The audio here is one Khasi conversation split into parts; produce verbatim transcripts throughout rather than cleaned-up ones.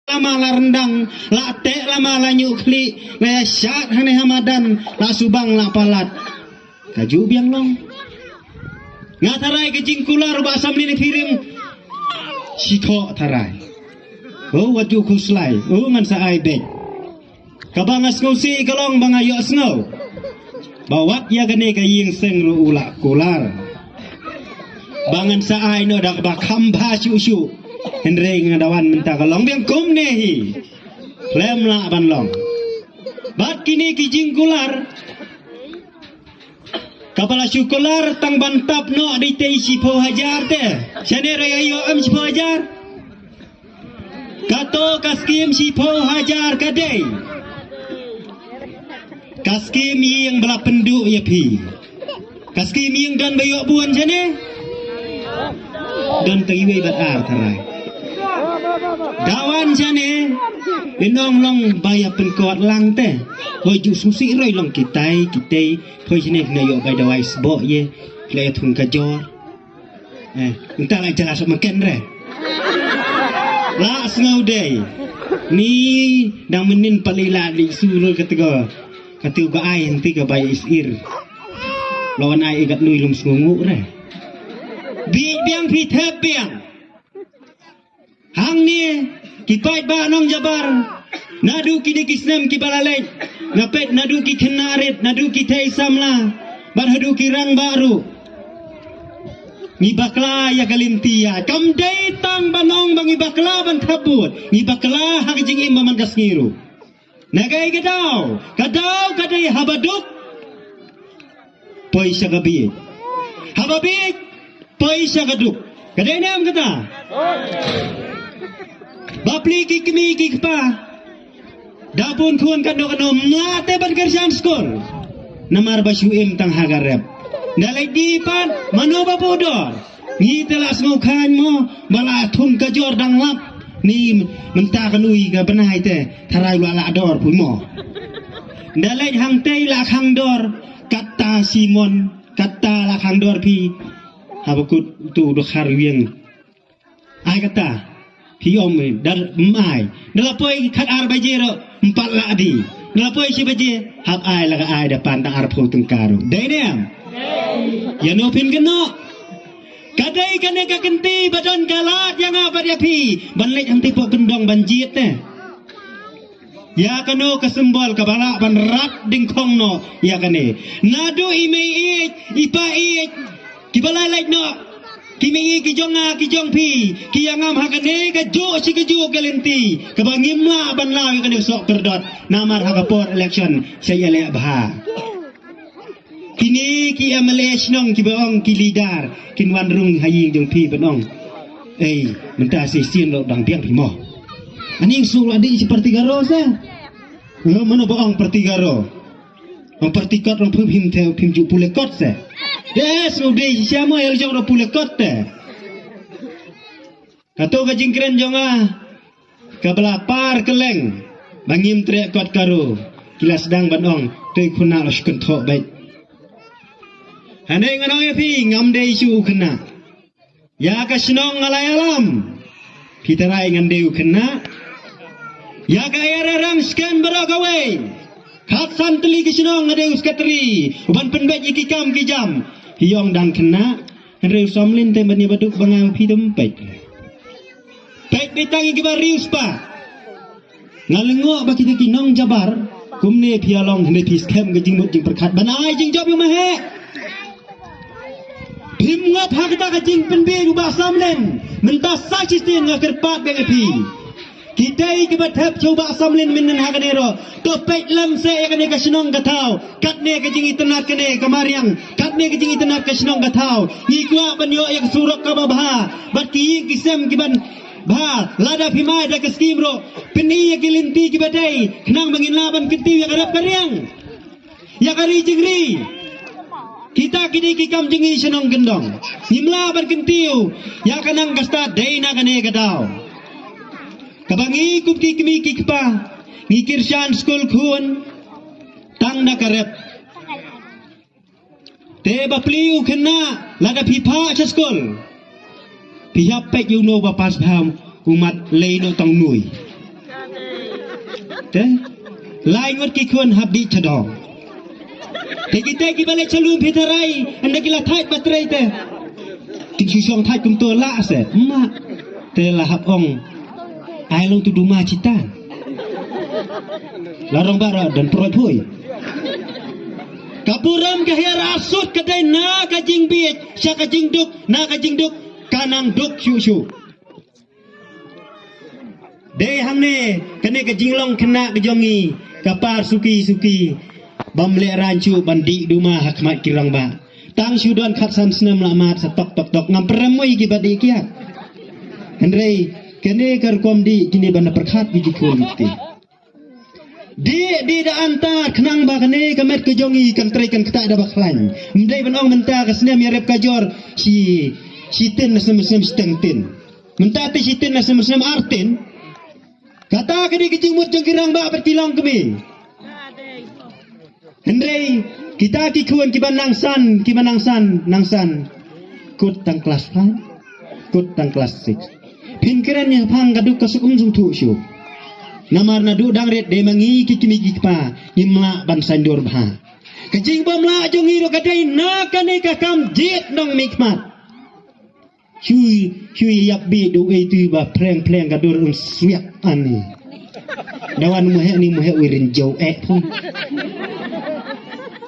lama la ryndang, la teh lama la ñiuh khlieh, la ïa shad hangne ha madan, la subang la palat. Ka ju biang long. Nga tharai ka jingkular u Bah Samlin ïa phi rim. Shikhoh tharai. O wat ju khuslai. O ngan sa ai beit. Kaba nga sngewsih ka long ba nga ïohsngew ba wat ïa kane ka ïing seng ruh u la kular. Ba ngan sa ai noh da kaba kham bha shuh shuh. Hynrei nga da wan mynta ka long biang kumne hi. Khlem lah ban long. Bad kine ki jingkular. Kaba la shu kular tang ban tap noh dei tei shiphew hajar te. Shane ruh ïa ïoh em shiphew hajar. Kato ka skim shiphew hajar ka dei ka skim ïing ba la pynduh ïa phi. Ka skim ïing don ba ïoh bun shane. Don tang iwei bad ar tharai. Da wan shane. Ïa nong long ba ïa pynkot lang te. Hoi ju sngewsih roi long kitai kitai. Hoi shane na ïoh bai dawai sboh ïa. La ïa thung ka jor. Eh, nta la jala sok makan re. La sngew dei. Ni dang mynnin pali la di su roi ka tega. Ka tega ba ai nti ka bai is ir. Lawan ai igat nui lum sngew ngu re. Bi biang phi thep biang. Hangne ki paidbah nong Jabar. Naduh kine ki snem kiba la leit. Nga peit naduh ki khynnah rit, naduh ki thei samla. Bad haduh ki rangbah ruh. Ngi bakla ïa ka lynti ïa. Kam dei tang ban ong ba ngi bakla ban thap vote. Ngi bakla ha ka jingim ba man ka sngi ruh. Na kaei ka daw, ka daw ka dei haba duk. Poi sha ka bieit. Haba bieit, poi sha ka duk. Ka dei ne em kata? Bapli ki kmie ki kpa. Da bun khun katno katno mla te ban kyrshan skul. Namar ba shu im tang ha ka rep. Da leit die pat mano ba buh dor. Ngi te la sngew khan mo ba la thung ka jor dang lap. Ni mynta ka nui ka bnai te tharai la la dor pui mo. Da leit hangtei la khang dor kata Simon kata la khang dor phi. Habakut tu du khar wieng. Ai kata phi ym dar mai. Da la poi khat ar baje ro empat la di. Da la poi shi baje hap ai la ka ai da pan da ar pho tengka ro. Dei ne em? Ïa no phin keno. Ka dei kane ka kynti ba don ka lad ïa nga bad ïa phi ban leit hangtei pok kyndong ban jied te. Ïa kano ka symbol kaba lah ban rat dingkhong noh ïa kane. Naduh i mei ïeit i pa ïeit kiba lai lait noh. Ki mei ïeit ki jong nga ki jong phi ki ïa ngam ha kane ka juk shi ka juk ka lynti kaba ngim lah ban law ïa kane ka soh kyrdot namar ha ka por election sa ïa leh bha. Kine ki M L A shnong kiba ong ki leader kin wan rung ha ïing jong phi ban ong. Ei, mynta shisien lo dang biang phi mo. Aning su la di shi parti Garo sa. Lo mano ba ong parti Garo. Ong parti kot ong phim the phim ju pule kot sa. Des lo di shi mo el jong ro pule kot te. Kato ka jingkren jong nga kaba la par kylleng ba ngim treh kot karo ki la sdang ban ong toi khuna la shu kynthoh beit. Hangne ngan ong ïa phi ngam dei shu u khynnah. Ïa ka shnong nga la ïalam. Phi tharai ngan dei u khynnah. Ïa ka area Rangshken baroh kawei. Khatsan tylli ki shnong nga dei u sekretari. U ban pynbeit ïa ki kam ki jam. Phi ong dang khynnah. Hynrei u Samlin te ban ïa baduk ba nga phi dum peit. Peit beit tang ïa kiba riewspah. Nga lyngngoh ba kita ki nong Jabar kumne phi ïa long hynrei phi skhem ka jingmut jingpyrkhat ban ai jingjop ïa u maheh. Phim ngop ha kata ka jingpynbiej u Bah Samlin. Mynta sa shisien nga kyrpad beit ïa phi. Ki dei kiba thep sha u Bah Samlin mynnin ha kane ruh. To peit lem seh ïa kane ka shnong ka thaw. Katne ka jingitynnad kane ka mariang. Katne ka jingitynnad ka shnong ka thaw. Ngi kwah ban ïoh ïa ka surok kaba bha. Bad ki ïing ki sem kiban bha. Lada phim ai da ka skim ruh. Pyni ïa ki lynti kiba dei. Khnang ba ngin lah ban kyntiew ïa ka rep ka riang. Ïa ka ri jingri. Kita ki dei ki kam jong ngi shnong kyndong. Ngim lah ban kyntiew ïa ka nang ka stad dei na kane ka daw. Kaba ngi kum ki kmie ki kpa ngi kyrshan skul khun tang da ka rep. Te bapli u khynnah lada phi phah sha skul. Phi hap peit ïa uno ba pass bha u mat lei no tang nui. Te lai ngut ki khun hap dih chadong. Te kita kiba leit sha lum phi tharai, ynda ki la thait ba trei te, ki shu shong thait kumto lah se ma. Te la hap ong, ai long tu duma chitan. La rong ba ra don proi phui. Ka burom ka hiar asut ka dei na ka jingbiej sha ka jingduk, na ka jingduk ka nang duk shu shu. Dei hangne kane ka jinglong khynnah ka jong ngi, ka par suki suki bam leh rang shu ban dih duma ha khmat ki rangbah. Tang shu don khatsan snem la mat sa tok tok tok, ngam pyrem mo ïa kiba dih kiad. Hynrei kane ka rukom dih kine ban pyrkhat ïa ki khun ki kti. Dih dih da antar khnang ba kane ka met ka jong ngi kan trei kan ktah da ba khlaiñ. Ym dei ban ong mynta ka snem ïarep ka jor shi, shi tin na snem snem shiteng tin. Mynta te shi tin na snem snem ar tin. Kata ka dei ka jingmut jong ki rangbah bad ki longkmie. Hynrei kita ki khun kiba nang san, kiba nang san, nang san. Kut tang klas five, kut tang klas six. Phin kren ïa phang ka duk ka suk um sngewthuh shuh. Namar naduh dang rit dei ma ngi ki kmie ki kpa ngim lah ban saiñdur bha. Ka jingbym lah jong ngi ruh ka dei na kane ka kam jied nongmihkhmat. Shu, shu ïap bit u ei tu ba pleng pleng ka dur un swiak ani. Da wan mu heh ni mu heh wirin jauh eh pun.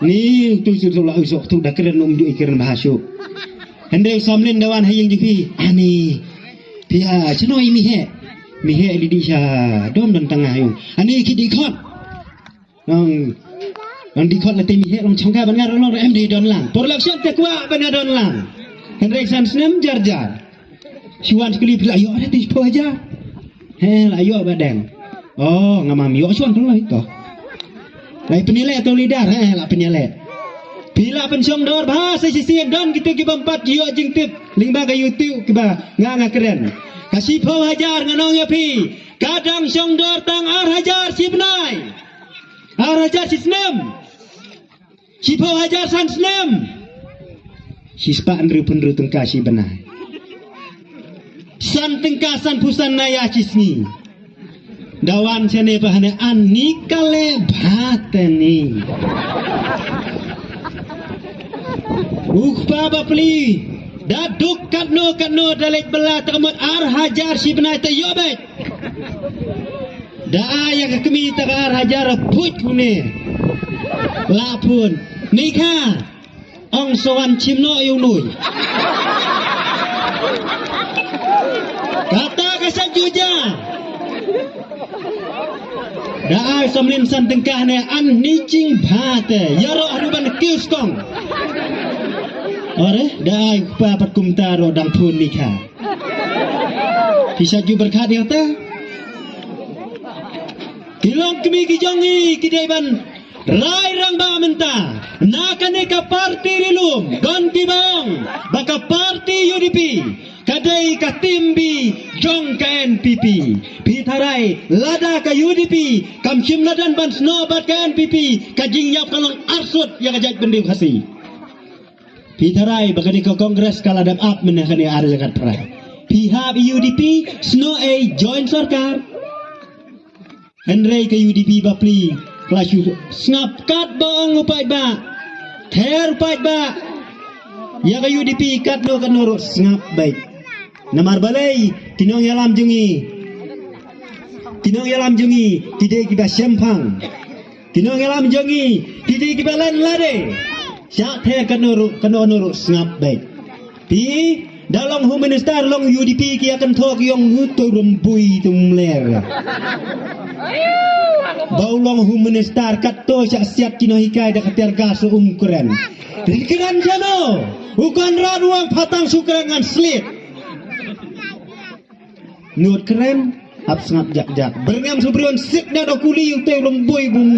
Ni tu shu tu la u sok tu da kren um ju i kren bha shu. Hynrei u Samlin da wan ha ïing jong phi. Ani. Phi ha chno i mi heh. Mi heh li di sha dom don tang ha ïing. Ani ki di khot. Nang, nang di khot la te mi heh long changka ban ngar long em dei don lang. Por lak shan te kwah ban ngar don lang. Hynrei san snem jar jar. Shu wan skuli phi la ïoh da te shiphew hajar. He la ïoh ba deng. Oh, nga mam ïoh shuan tu lai to. Lai pynïaleh to leader, he la pynïaleh. Phi la pynshong dor bha sa shisien don kito ki bym pat ïoh jingtip. Lyngba ka YouTube kiba nga nga kren. Ka shiphew hajar nga ong ïa phi. Ka dang shong dor tang ar hajar shi bnai. Ar hajar shi snem. Shiphew hajar san snem. Shispah hynriew phew hynriew tyngka shi bnai. San tyngka san phew san naya shi sngi. Da wan shane pa hane ani ka leh bha te ni. U kpa bapli. Da duk katno katno da leit bylla ta ka mut ar hajar shi bnai te ïoh beit. Da ai ïa ka kmie ta ka ar hajar phuit pune. La phun. Ni kha. Ong sa wan chim noh ïa u nui. Kata ka sa juja. Da ai Samlin san tyngka ne an ni ching bha te. Ïaroh haduh ban kiew skong. Ore, da ai kpa pat kumta ruh dang phun ni kha. Ki sa ju berkhat ïa ta. Ki longkmie ki jong ngi ki dei ban rai rangbah mynta. Na kane ka parti ri lum don kiba ong ba ka parti U D P ka dei ka team B jong ka N P P. Phi tharai lada ka U D P kam shim ladan ban snoh bad ka N P P, ka jingïap ka long arsut ïa ka jaitbynriew Khasi. Phi tharai ba kane ka Congress ka la dep ap mynne kane ar hajar khatphra. Phi hap U D P snoh ei join sorkar. Hynrei ka U D P bapli ka la shu sngap katba ong u paidbah. Ther paidbah. Ïa ka U D P katno katno ruh sngap beit. Namar balei ki nongïalam jong ngi, ki nongïalam jong ngi ki dei kiba shemphang. Ki nongïalam jong ngi ki dei kiba len lade. Shah ther katno ruh, katno ruh sngap beit. Phi da long Home Minister long U D P ki ïa kynthoh ki ong u to rymbui to mler. Ba u long Home Minister katto shah siat ki nonghikai da ka tear gas um kren. Ri kren jano u Conrad u ong phatang shu kren ngan slit. Ngut kren ap sngap jak jak. Byrngem su briew sik na da kuli u te rymbui bum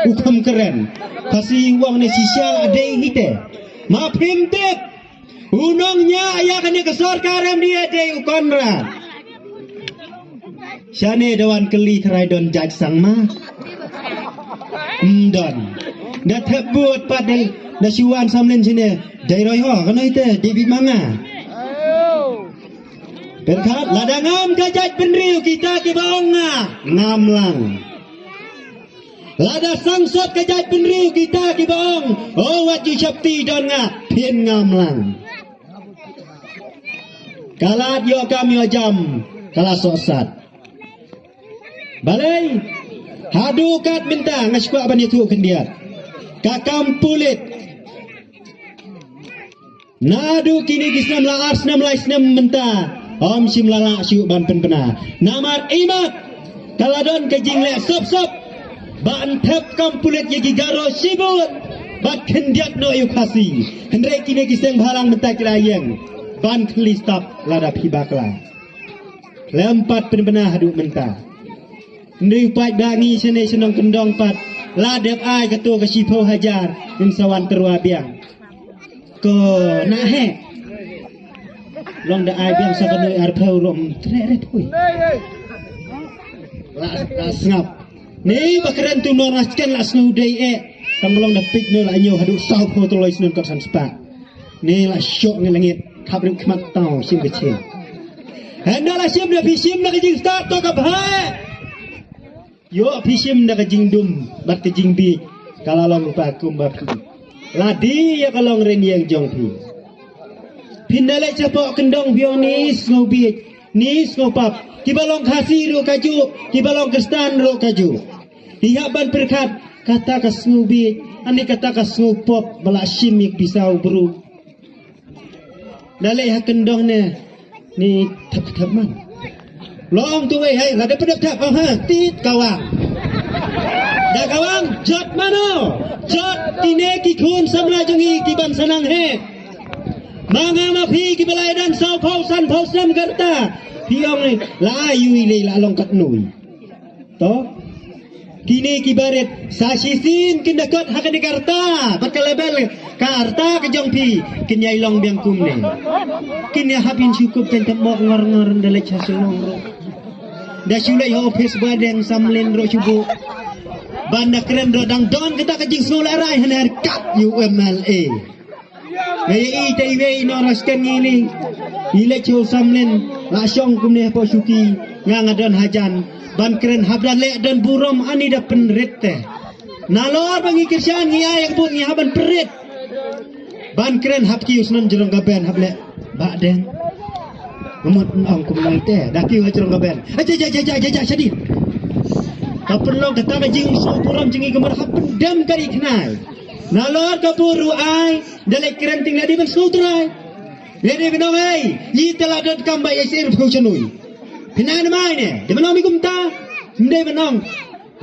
u kham kren. Khasi wang ne shisha a dei hi te. Ma phim tip. U nongñiah ïa kane ka sorkar M D A dei u Conrad. Shane da wan kylli tharai don jait sang ma. Ym don. Da thep bud pat da, da shu wan Samlin shane. Dei roi ho kano ite dei bit ma nga. Pyrkhat lada ngam ka jaitbynriew kita kiba ong nga ngam lang. Lada sangsot ka jaitbynriew kita kiba ong, "Oh, wat ju sheptieng don nga, phin ngam lang." Ka lad ïoh kam ïoh jam, ka la sohsat. Balei? Haduh kat mynta nga sngewbha ban ïathuh khyndiat. Ka kam pulit. Naduh kine ki snem la ar snem lai snem mynta, ym shym la lah shuh ban pynbna. Namar imat ka la don ka jingleh sop sop ban thep kam pulit ïa ki Garo shibun, ban khyndiat noh ïa u Khasi. Hynrei kine ki seng bhalang mynta ki la ïeng ban khlieh stop lada phi bakla. Lem pat pynbna haduh mynta. Ndu pat ba ngi shane shnong kyndong pat la dep ai kato ka shiphew hajar, ngin sa wan tyrwa biang. Ko na he. Long da ai biang sa kano arphew rom tre re pui. La la sngap. Ni ba kren tu nor ngas ken la snu dei e. Tang long da pik no la nyo haduh saw phew tu loi snu kot san spa. Ni la shok ngi langit khap rim khmat tau shim ke chin. Henda la shim da phi shim da ka jingstad to ka bha. Ïoh phi shim da ka jingdum bad ka jingbiej, ka la long rupa kumba phi la die ïa ka long ren ïeng jong phi. Phin da leit shapoh kyndong phi ong ni sngew biej, ni sngew pap. Kiba long Khasi ruh kajuh, kiba long Khristan ruh kajuh. Hi hap ban pyrkhat kata ka sngew biej, ani kata ka sngew pop ba la shim ïa ka pisa u bru. Da leh ha kyndong ne ni thep thep man. Long tu wei hai la da pynthep thep ha tit kawang. Da kawang jot mano. Jot kine ki khun samla jong ngi ki ban sa nang he. Ma nga ma phi kiba la ïadon saw phew san phew snem ka rta. Phi ong ni la ïohi le la long katno. To kine ki barit sa shisien kin da kot ha kane ka rta bad ka label ka rta ka jong phi, kin ïai long biang kumne. Kin ïa hap ïa shu kup tang tang mok ngor ngor da leit sha Shillong ruh, da shu leit ha office Bah Deng Samlin ruh shu buh ban da kren ruh dang don kata ka jingsngew lehrain ha kat ïa u M L A. Nga ïa i te iwei i nor ha sken ngi ni. I leit sha u Samlin la shong kumne hapoh shuki, nga nga don hajan ban kren hap da leh don burom ani da pynrit te. Nalor ba ngi kyrshan ngi ai ka bun ngi hap ban pynrit ban kren hap ki u snem jrong ka ben hap leh Bah Deng. Ngamut ong kumne te da ki u ha jrong ka ben. Aja ja ja ja ja ja shadin. Ka pynlong kata ka jingsngew burom jong ngi ka mut hap pyndem ka ri khnai. Nalor ka buru ai da leh kren ting leh di ban sngewtrai. Leh di ban ong ei, i te la dot kam ba i sir phu chanui. Pynai na mai ne, di ban ong mi kumta. Mdei ban ong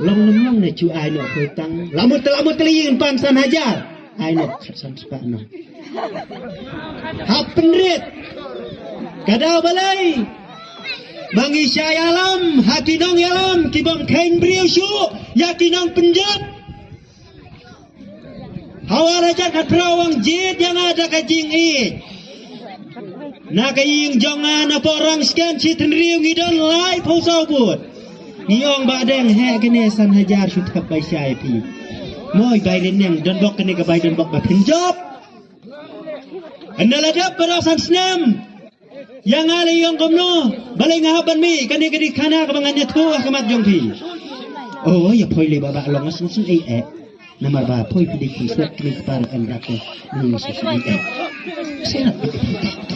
long nam long ne chu ai noh phu tang. Lamut te lamut te li yin pan san hajar. Ai noh khat san spah noh. Hap pynrit. Ka daw balei ba ngi shah ïalam ha ki nongïalam ki bym kheiñ briew shuh ïa ki nongpynjot. Hawar hajar khatphra wang jied ïa nga da ka jingïeit. Na ka ïing jong nga na Porang sken shi tynriew ngi don lai phew saw bud. Ngi ong Bah Deng heh kane san hajar shu thep bai shai phi. Moi bai lyneng don bok kane ka bai don bok ba phin jop. Hynda la dep ba dau san snem. Ïa nga lei ïong kumno, balei nga hap ban mih, kane ka dei khana kaba ngan ïathuh ha khmat jong phi. Oh, ïa phoi lei ba ba long nga sngewsih ei eh. Namar ba phoi phi dei phi sngewsih kine ki para kan dak ko. Ni sngewsih ei eh. Sngewsih.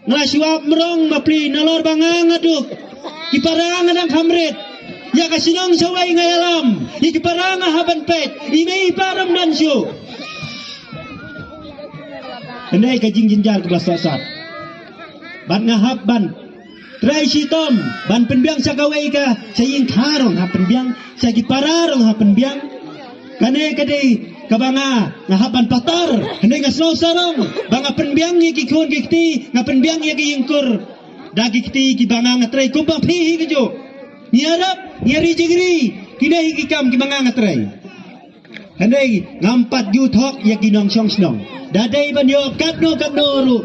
Nga shuwa mrong ma pli nalor ba nga nga duk. Ki para nga dang kham rit. Ïa ka shnong shawei nga ïalam. Ïa ki para nga hap ban peit. I mei i pa ram nan shu. Hynrei ka jingjynjar kaba sot sot. Bad nga hap ban trei shitom ban pynbiang sha kawei ka, sha ïing kha rong hap pynbiang, sha ki para rong hap pynbiang. Kane ka dei kaba nga, nga hap ban patar, hynrei nga sngew sarong ba nga pynbiang ïa ki khun ki kti, nga pynbiang ïa ki ïingkur. Da ki kti kiba nga nga trei kumba phi hi kajuh. Ngi ïarap, ngi ri jingri, kine hi ki kam kiba nga nga trei. Hynrei ngam pat ju thok ïa ki nongshong shnong. Da dei ban ïoh katno katno ruh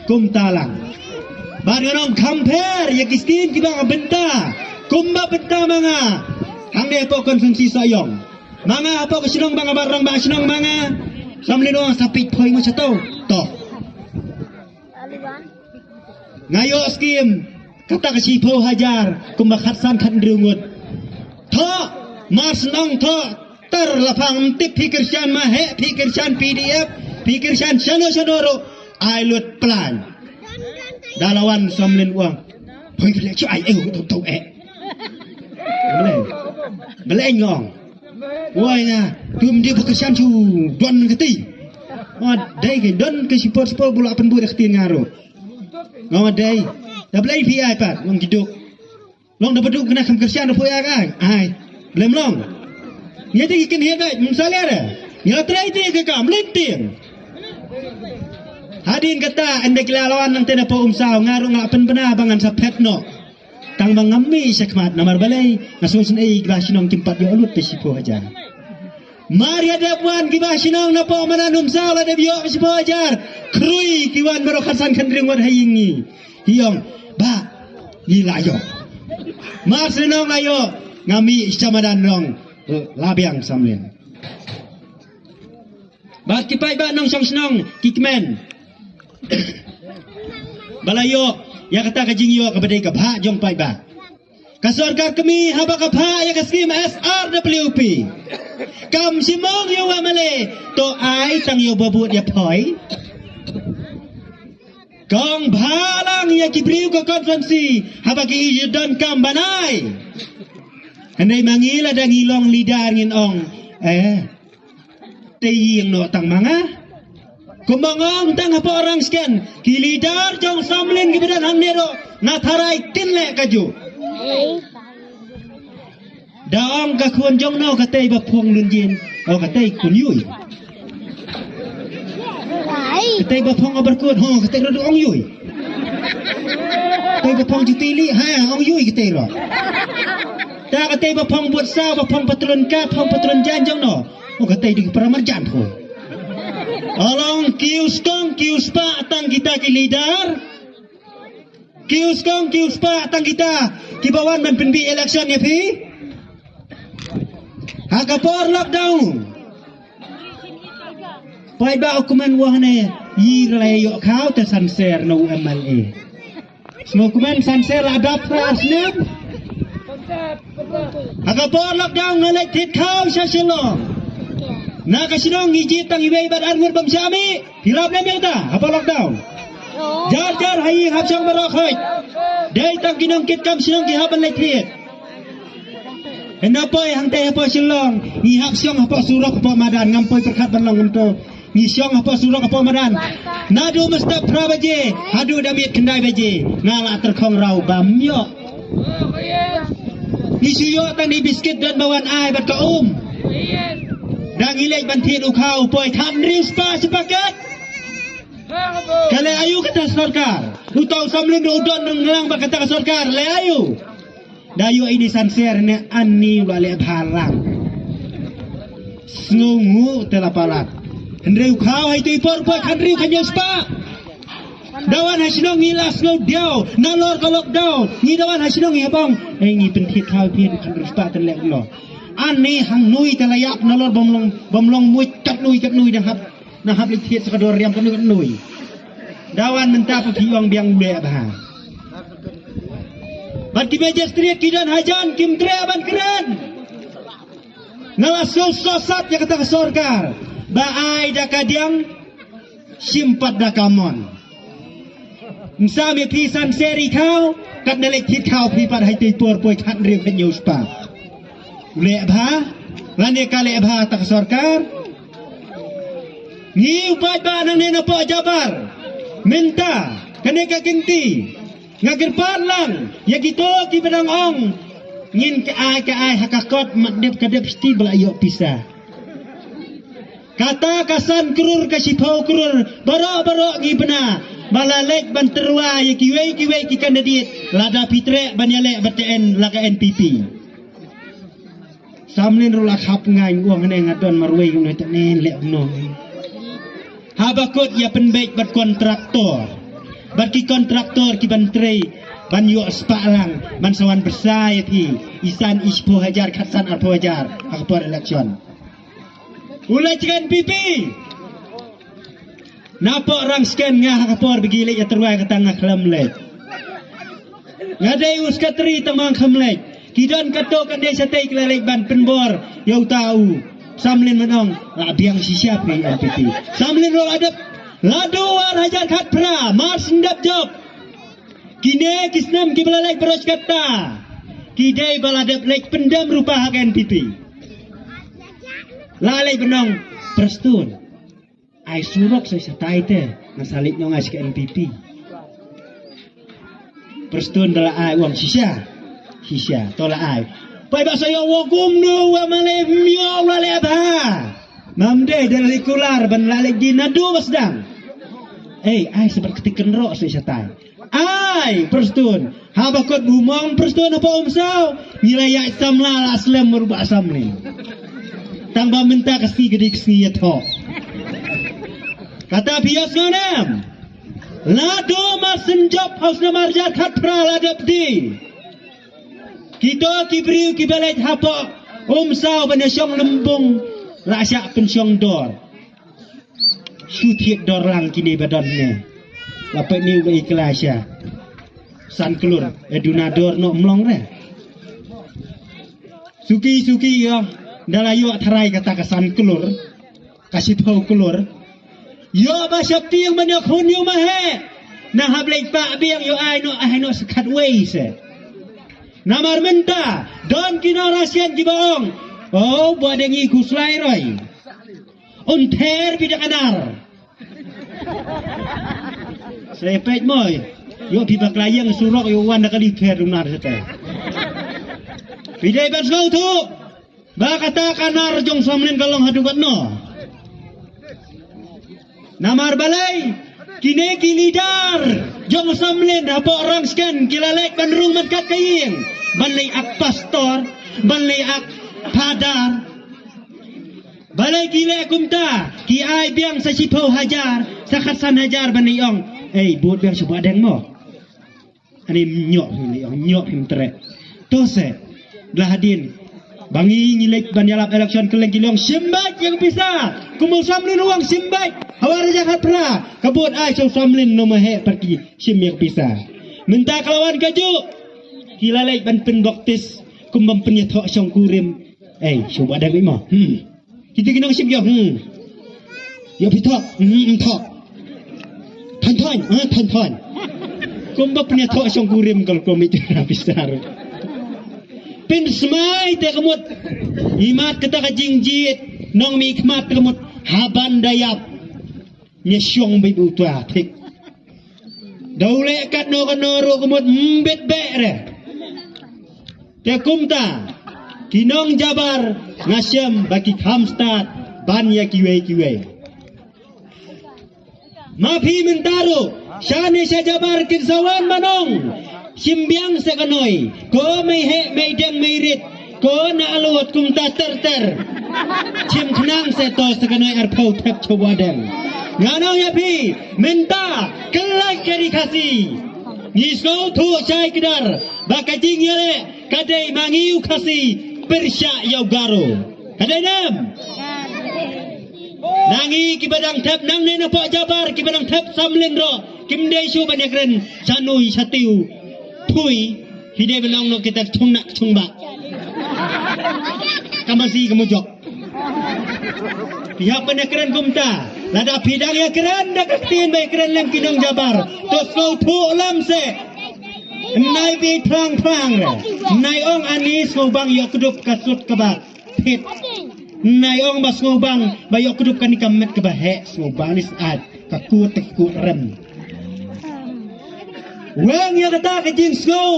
kumta lang. Bad ngan ong kham pher ïa ki skim kiba nga bynta kumba bynta ma nga. Hangne hapoh konstituensi Sohiong ma nga, hapoh ka shnong ba nga, ba rangbah shnong ma nga. Sam lino sa pit phoi ma chato. To. Nga ïoh skim kata ka shiphew hajar kumba khatsan khathynriew ngut. Thoh Mar shnong thoh tar la phang, ym tip phi Khristan ma heh, phi Khristan P D F, phi Khristan shano shano ruh, ai lut plan. Da la wan Samlin u ong, hoi, phi leh shuh ai, eh, u tu tu eh. Balei? Balei ngong? Woi nga, tum di ba Khristan shu don kati. Wa dei ke don ke sipor sipor bula pynbut kati nga ruh. Ngong dei. Da balei phi ai pat, ngong kiduk. Long da baduk kena kham Khristan da poi ai. Ai. Blem long. Ngi te ki kynhiar dai, mynsaw leh re. Ngi la trei te ka kam, leh te. Hadien kata, ynda ki la wan nangte na poi Umsaw, nga ruh nga pynbna ba ngan sa phet noh. Tang ba ngam mih shakhmat namar balei, nga sngewsynei ba shnong kim pat ïoh lut te shiphew hajar. Mar ïa dep wan kiba shnong na poi madan Umsaw la dep ïoh shiphew hajar. Khrui ki wan baroh khatsan khathynriew wat ha ïing ngi. Ki ong, bah, ngi la ïoh. Mar shnong la ïoh, nga mih sha madan rong, la biang Samlin. Bad ki paidbah nongshong shnong ki kmen. Ba la ïoh ïa kata ka jingïoh kaba dei ka bhah jong paidbah. Ka sorkar kmie haba ka phah ïa ka skim S R W P. Kam shim ong ïa u M L A, to ai tang ïa u ba bud ïa phoi. Kong bha lang ïa ki briew ka constituency haba ki ïoh donkam ban ai. Hynrei ma ngi lada ngi long leader ngin ong, eh, te ïeng noh tang ma nga. Kumba nga ong tang hapoh Rangsken, ki leader jong Samlin kiba don hangne ruh nga tharai kin leh kajuh. Da ong ka khun jong no, katei ba phong lun jin. O katei khun Yui. Katei ba phong Aberkut, ho katei ruh ong Yui. Katei ba phong Jutili, ha ong Yui katei ruh. Ta katei ba phong Butsa, ba phong Patlun Kat, phong Patlun Jan jong no. O katei dei para marjan ho. Along ki u skong ki u spah tang kita ki leader. Ki u skong ki u spah tang kita kiba wan ban pynbeit election ïa phi. Ha ka por lockdown, paidbah u kmen wah ne, ï re la ïoh khaw te sanser na u M L A. Sngewkmen sanser la dap phra snem. Ha ka por lockdown nga leit thied khaw sha Shillong. Na ka shnong ngi jied tang iwei bad ar ngut bym shah mih. Phi rap lem ïa kata ha por lockdown. Jar jar ha ïing hap shong baroh khoit. Dei tang ki nongkitkam shnong ki hap ban leit thied. Hynda poi hangtei hapoh Shillong ngi hap shong hapoh surok hapoh madan, ngam poi pyrkhat ban long kumto. Ngi shong hapoh surok hapoh madan. Naduh mynstep phra baje haduh da miet khyndai baje nga la tyrkhong raw bam ïoh. Ngi shu ïoh tang di biskit don ba wan ai bad ka um. Da ngi leit ban thied u khaw poi khathynriew spah shi paket. Ka leh aïu kata sorkar? Uta u Samlin ruh u don rynglang bad kata ka sorkar, leh aïu? Da ïoh ine sanser ne ani u la leh bha lang. Sngewnguh te la palat. Hynrei u khaw ha ito i por poi khathynriew khathynñiew spah. Da wan ha shnong ngi la sngew diaw nalor ka lockdown. Ngi da wan ha shnong ngi hap ong, eh, ngi pynthied khaw phi khathynriew spah te leh kumno. Ani hangnui te la ïap nalor bym long, bym long muid katnui katnui dang hap, dang hap leit thied sa ka dor riam katnui katnui. Da wan mynta pat phi ong biang u leh bha. Bad ki magistrate ki don hajan kim treh ban kren. Nga la sngewsot sat ïa kata ka sorkar ba ai da ka diang, shim pat da ka mon. Ym sam ïa phi sanser i khaw, katne leit thied khaw phi pat ha ito i por poi khathynriew khathynñiew spah. U leh bha lane ka leh bha kata ka sorkar? Ngi u paidbah nangne na poh Jabar mynta kane ka kynti nga kyrpad lang ïa kito kiba dang ong ngin ka ai ka ai ha ka kot, mat dep ka dep shti ba la ïoh pisa. Kata ka san krur ka shiphew krur baroh baroh ngi bna ba la leit ban tyrwa ïa kiwei kiwei ki candidate, lada phi treh ban ïaleh bad ka N, la ka N P P. Samlin ruh la khap ngan, u ong ne nga don marwei kumne te ne leh kumno. Haba kut ïa pynbeit bad kontraktor, bad ki kontraktor ki ban trei ban ïoh spah lang ban sa wan bsa ïa phi i san i shiphew hajar, khatsan arphew hajar ha ka por election. U leit ka N P P. Na poh Rangsken nga ha ka por ba ki leit ïa tyrwa kata nga khlem leit. Nga dei u sekretari tang ba nga khlem leit. Ki don katto katne shatei ki la leit ban pynbor ïa uta u Samlin, mynta la biang shisha phi N P P. Samlin ruh la dep, la dep ar hajar khatphra mar shen dep jop. Kine ki snem kiba la leit baroh katta ki dei ba la dep leit pyndem rupa ha ka N P P. La leit ban ong, Prestone, ai surok sa shatai te, nga sa leit nong ai sha ka N P P. Prestone da la ai, u ong shisha, shisha, to la ai. Peit ba sa ïoh, u ong kumno, u ong ma leh, ym ïoh, u la leh bha. Mam dei da la leit kular ban la leit dien naduh ba sdang. Ei, ai sa bad kti kynroh sa shatai. Ai, Prestone. Haba kut bumong Prestone hapoh Umsaw, ngi la ïaid samla la slem ruh ba Samlin. Tang ba mynta ka sngi ka dei ka sngi ïathoh. Kata phi ïohsngew ne em? La dep mar shen jop ha u snem ar hajar khatphra la dep die. Kito ki briew kiba leit hapoh Umsaw ban ïashong lymbung la shah pynshong dor. Shu thied dor lang kine ba don ne. La peit ne u ba i kla sha san klur, e duna dor noh mlong re. Suki suki ïa, da la ïoh tharai kata ka san klur, ka shiphew klur. Ïoh ba sheptieng ban ïoh khun ïoh ma heh. Nang hap leit pah biang ïoh ai noh, ai noh sa khatwei se. Namar mynta don ki nongrashian kiba ong, oh, Bah Deng i khuslai roi. Un ther beit da ka nar. Sa peit mo. Ïoh phi bakla ïeng surok ïoh wan da kali ther u nar sate. Phi dei ban sngewthuh ba kata ka nar jong Samlin ka long haduh katno. Namar balei kine ki leader jong Samlin hapoh Rangshken ki la leit ban rung man kat ka ïing ban leit ak pastor, ban leit ak phadar. Balei ki leh kumta, ki ai biang sa shiphew hajar, sa khatsan hajar ban ïa ong, ei, bud biang sha Bah Deng mo. Ani ñiuh hi, ïa ong ñiuh hi, ym treh. To se, la hadien ba ngi ngi leit ban ïalap election kylleng ki la ong shim beit ïa ka pisa. Kumba u Samlin u ong shim beit, ha u ar hajar khatphra, ka bud ai sha u Samlin, no ma heh pat ki shim ïa ka pisa. Mynta ka la wan kajuh, ki la leit ban pynbaptis, kumba pynïathoh shongkurim. Ei, shu Bah Deng beit mo. Hmm. Kita ki nongshim ïoh, hmm. Ïoh phi thoh, hmm, ym thoh. Thon thon, ah, thon thon. Kumba pynïathoh shongkurim kol kum ïa ka pisa. Pynsmai te ka mut. Imat kata ka jingjied nongmihkhmat ka mut. Haban da ïap, ñiashong beit uta thik. Da u leh katno katno ruh ka mut, ym bit beh re. Te kumta ki nong Jabar nga shem ba ki kham stad ban ïa kiwei kiwei. Ma phi mynta ruh, shane sha Jabar kin sa wan ban ong, shim biang sa ka noi, ko mei heh, mei deng, mei rit, ko na alut kumta ter ter. Shim khnang sa to sa ka noi arphew thep sha Bah Deng. Ngan ong ïa phi mynta, kyllait ka ri Khasi, ngi sngewthuh shai kdar ba ka jingïaleh ka dei ma ngi u Khasi pyrshah ïa u Garo. Ka dei ne em? Na ngi kiba dang thep nangne napoh Jabar, kiba dang thep Samlin ruh, kim dei shuh ban ïakren sha nui sha tiew. Phi, phi dei ban ong noh kita ka chong nak chong bak. Ka masi ka mujok. Phi hap ban ïakren kumta. Lada phi dang ïakren da ka ktien ba ïakren lem ki nong Jabar, to sngewthuh lem seh. Nai bi thrang thrang re. Nai ong ani sngewbang ïoh kdup ka sut kaba phit. Nai ong ba sngewbang ba ïoh kdup kane ka met kaba heh, sngewbang ni sat ka kut ka kut rem. Weng ïa kata ka jingsngew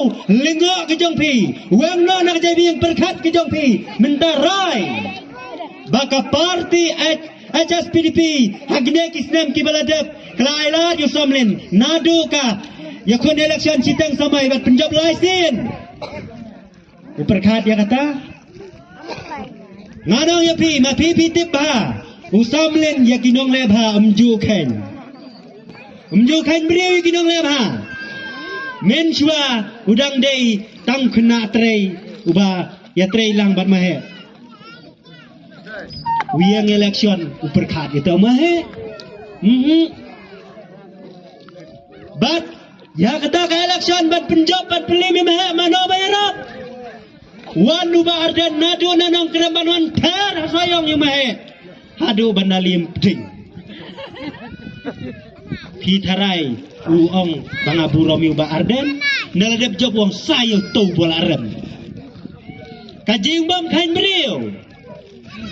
lyngngoh ka jong phi. Weng noh na ka jingpyrkhat ka jong phi. Mynta rai ba ka party H-, H S P D P ha kine ki snem kiba la dep ka la ai lad ïa u Samlin naduh ka ïakhun election shiteng samai bad pynjop lai sien. U pyrkhat ïa kata. Nga ong ïa phi, ma phi phi tip bha, u Samlin ïa ki nongleh bha um ju kheiñ. Um ju kheiñ briew ïa ki nongleh bha. Mynshuwa u dang dei tang khynnah trei uba ïatrei lang bad ma heh. U ïeng election u pyrkhat ïa uta ma heh. Mhm. Bad ïa kata ka election ban pynjop ban pynlip ïa ma heh, mano ba ïarap? Wan u Bah Ardent naduh na Nongkrem ban wan ther ha Sohiong ïa u Maheh haduh ban da lim pdeng. Phi tharai u ong ba nga burom ïa u Bah Ardent, na la dep jop u ong sa ïa u to bol arem. Ka jingbam khain briew.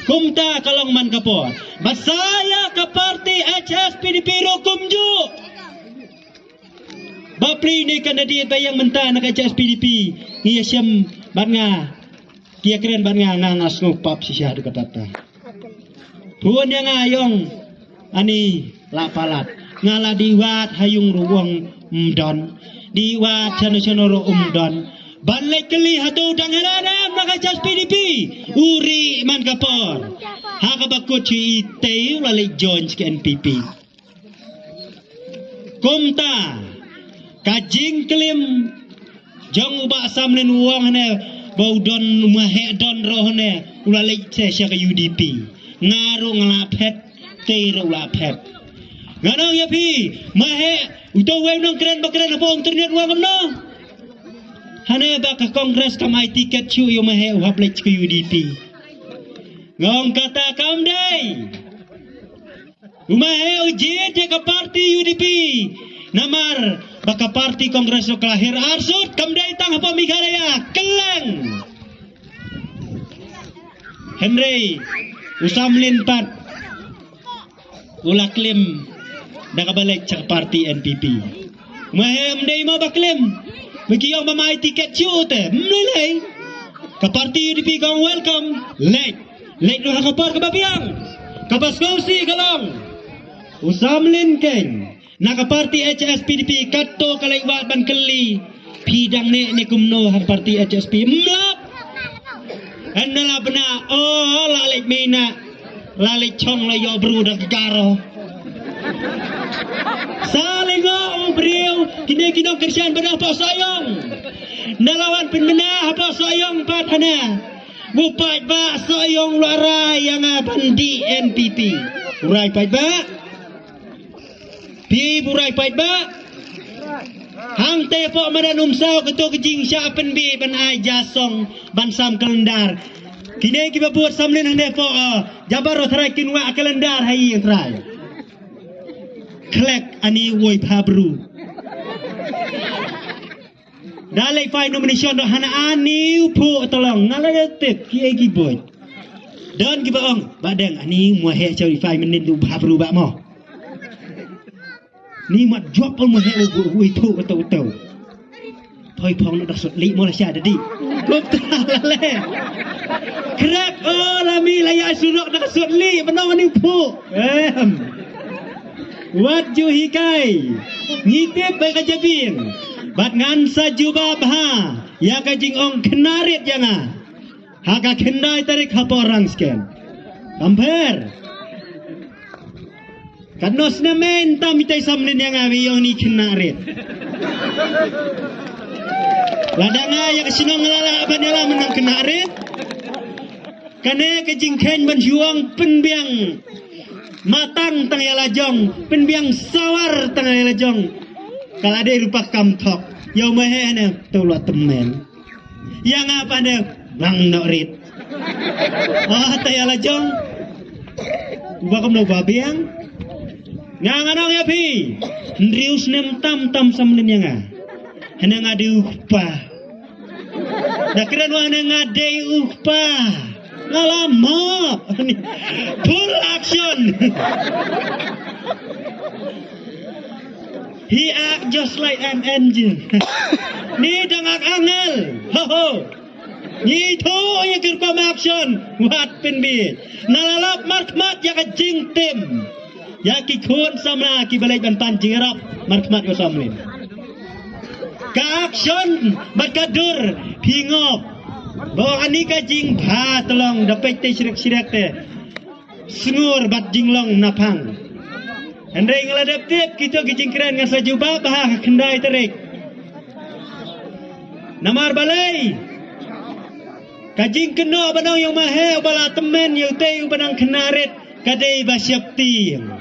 Kumta ka long man ka por. Ba sa ïa ka parti H S P D P ruh kumjuh. Ba pli ne ka nadit ba ïeng mynta na ka H S P D P ngi ïa shem bad nga. Ki ïa kren bad nga, nga nga sngewpap shisha haduh katta katta. Pun ïa nga ïong ani la palat. Nga la dih wad ha ïung ruh u ong ym don. Dih wad shano shano ruh ym don. Ban leit kylli hato dang hana ne em na ka H S P D P. U rieh man ka por. Ha kaba kut shu i te u la leit join sha ka N P P. Kumta ka jingklim jong u Bah Samlin u ong hane ba u don, u Maheh don ruh hane u la leit sha ka U D P. Nga ruh nga la phet, te ruh u la phet. Nga ong ïa phi, Maheh uto uwei u nongkren ba kren hapoh internet u ong kumno? Hane ba ka Congress kam ai tiket shuh ïa u Maheh u hap leit sha ka U D P. Nga ong kata kam dei. U Maheh u jied ïa ka parti U D P. Namar ba ka parti Congress ruh ka la hiar arsut, kam dei tang hapoh Meghalaya, kylleng. Hynrei u Samlin pat u la klim da kaba leit sha ka parti N P P. Maheh ym dei mo ba klim. Ba ki ong ba ma ai tiket shuh te. Ym lei lei. Ka parti U D P ka ong welcome. Leit. Leit ruh ha ka por kaba biang. Kaba sngewsih ka long, u Samlin keiñ na ka parti H S P D P katto ka leit wad ban kylli, phi dang neh ne kumno ha ka parti H S P? Ym lap. Hynda la bna, o, la leit mih na, la leit chong la ïoh bru da ka Garo. Sa lyngngoh u briew, kine ki nongkyrshan ba don hapoh Sohiong. Hynda la wan pynbna hapoh Sohiong pat hana, u paidbah Sohiong u la rai ïa nga ban dih N P P. U rai paidbah. Phi bu rai paidbah. Hangta hapoh madan Umsaw kato ka jingshah pynbiej ban ai ja song ban sam kalendar. Kine kiba bud Samlin hane hapoh, ah, jabar u trai kin wah kalendar ha ïing trai. Khlek ani woi pha bru. Da leit file nomination ruh hana ani u phuh tolong, nga la da tip kiei ki buit. Don kiba ong, ba dang ani u Maheh cha u file mynnin u bha bru ba mo. Ni mat jop u Maheh u, u, u ithuh kato kato. Thoi phong noh da sut lih mo la sha da dih. Kumta la leh. Khrek o la mih la ïa surok da sut lih ba nong ani u phuh. Em. Wat ju hikai. Ngi tip ba ka jabieng. Bad ngan sa jubab ha ïa ka jingong khynnah rit ïa nga ha ka khyndai tarik hapoh Rangskhen. Kam pher. Katno snem mynta itai Samlin ïa nga ba ïong ni khynnah rit. Lada nga ïa ka shnong nga la lah ban ïalam ban nang khynnah rit. Kane ka jingkheiñ ban shu ong pynbiang matang tang ïa la jong, pynbiang sawar tang ïa la jong. Ka la dei rupa kam thok. Ïa u Maheh ne to la tymmen. Ïa nga pat ne nang noh rit. Ah, ta ïa la jong. Uba kumno ba biang. Nga nga nong ïa phi. Hynriew snem tam tam Samlin ïa nga. Hana nga dei u kpa. Da kren wah ne nga dei u kpa. Nga la mop. Full action. He act just like an angel. Ni dang ak angel. Ho ho. Ni thu ïa ki rukom action. Wat pynbiej. Na la lap markhmat ïa ka jingtim. Ïa ki khun samla kiba leit ban pan jingïarap markhmat ïa u Samlin. Ka action bad ka dur phi ngop. Ba ani ka jingbha tolong da peit te shrek shrek te. Sngur bad jinglong naphang. Hynrei nga la dep tip kito ki jingkren nga sa jubab ha ka khyndai tarik. Namar balei? Ka jingkynnoh ba nong ïa u Maheh uba la tymmen ïa utei uba nang khynnah rit ka dei ba sheptieng.